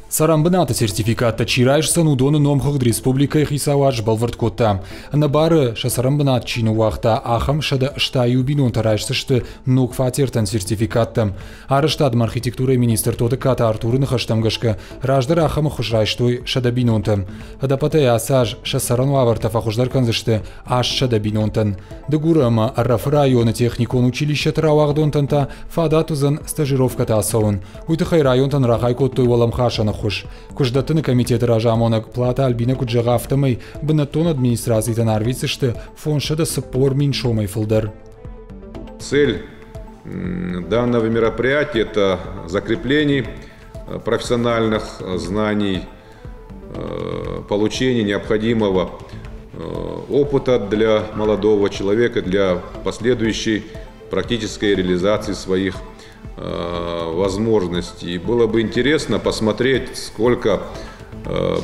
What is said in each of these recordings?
Цӕрӕнбынаты сертификаттӕ чи райсдзӕн, уыдоны номхыгъд республикӕйы хицауад сбӕлвырд кодта. Ӕнӕбары сӕ цӕрӕнбынат чи ныууагъта, ахӕм 161 бинонтӕ райсдзысты ног фатертӕн сертификаттӕ. Арӕзтадмӕ архитектурӕйы министр Тотыккаты Артуры ныхӕстӕм гӕсгӕ, раздӕр ахӕм ӕххуыс райстой 100 бинонтӕ. Ӕдӕппӕтӕй ацы аз сӕ цӕрӕн уавӕртӕ фӕхуыздӕр кӕндзысты 800 бинонтӕн. Дыгуры ӕмӕ Ӕрӕфы районы техникон училищӕты рауагъдонтӕн та фадат уыдзӕн стажировкӕтӕ ацӕуын. Уый тыххӕй районтӕн рахай кодтой уӕлӕмхасӕн ӕххуыс. Куыстдӕттыны комитеты разамонӕг Плата Альбина куыд зӕгъы, афтӕмӕй бынӕттон администрацитӕн арвитдзысты 540 мин сомӕй фылдӕр. Цель данного мероприятия – это закрепление профессиональных знаний, получение необходимого опыта для молодого человека, для последующей практической реализации своих возможностей. Было бы интересно посмотреть, сколько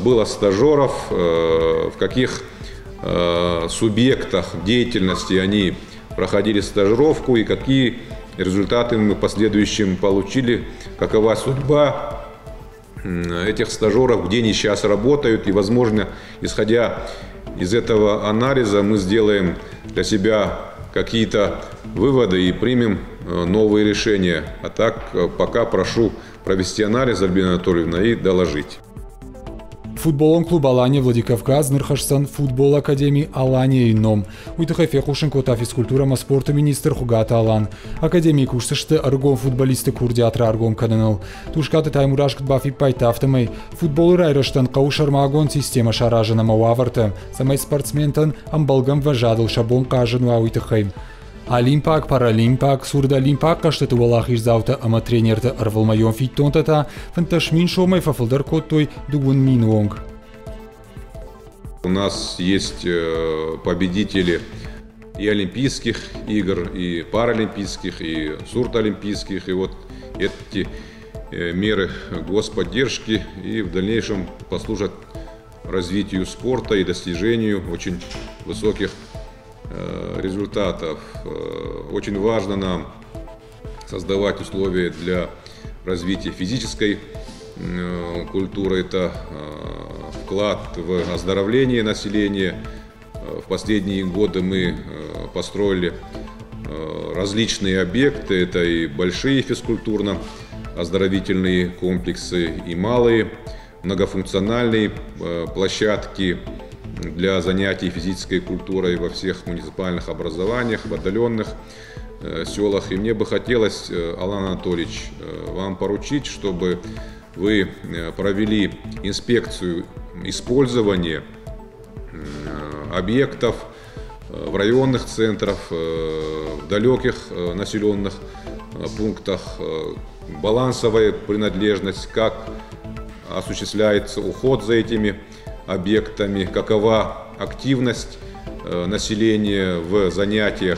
было стажеров, в каких субъектах деятельности они проходили стажировку и какие результаты мы в последующем получили, какова судьба этих стажеров, где они сейчас работают. И, возможно, исходя из этого анализа, мы сделаем для себя какие-то выводы и примем новые решения. А так, пока прошу провести анализ, Альбина Анатольевна, и доложить. Футболон клуб «Алания» Владикавказ ныр хӕсдзӕн футболы академи «Алания»-йы ном. Уый тыххӕй фехъусын кодта физкультурӕ ӕмӕ спорты министр Хуыгаты Алан. Академийы кусдзысты ӕрыгон футболисты курдиат раргом кӕныныл. Тускъаты Таймураз куыд бафиппайдта, афтӕмӕй футболы райрӕзтӕн хъӕуы сӕрмагонд системӕ саразын ӕмӕ уавӕртӕ, цӕмӕй спортсментӕн ӕмбӕлгӕ ӕмвӕзадыл сӕ бон хъазын уа, уый тыххӕй. Олимпаг, паралимпаг, сурдолимпаг хъӕзтыты уӕлахиздзаутӕ ӕмӕ тренерты ӕрвылмӕйон фиддонтӕ та 15 мин сомӕй фӕфылдӕр кодтой 2 мины онг. У нас есть победители и Олимпийских игр, и паралимпийских, и сурдолимпийских. И вот эти меры господдержки и в дальнейшем послужат развитию спорта и достижению очень высоких результатов. Очень важно нам создавать условия для развития физической культуры. Это вклад в оздоровление населения. В последние годы мы построили различные объекты. Это и большие физкультурно-оздоровительные комплексы, и малые многофункциональные площадки для занятий физической культурой во всех муниципальных образованиях, в отдаленных селах. И мне бы хотелось, Алан Анатольевич, вам поручить, чтобы вы провели инспекцию использования объектов в районных центрах, в далеких населенных пунктах, балансовая принадлежность, как осуществляется уход за этими объектами, какова активность населения в занятиях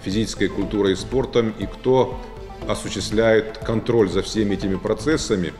физической культурой и спортом и кто осуществляет контроль за всеми этими процессами.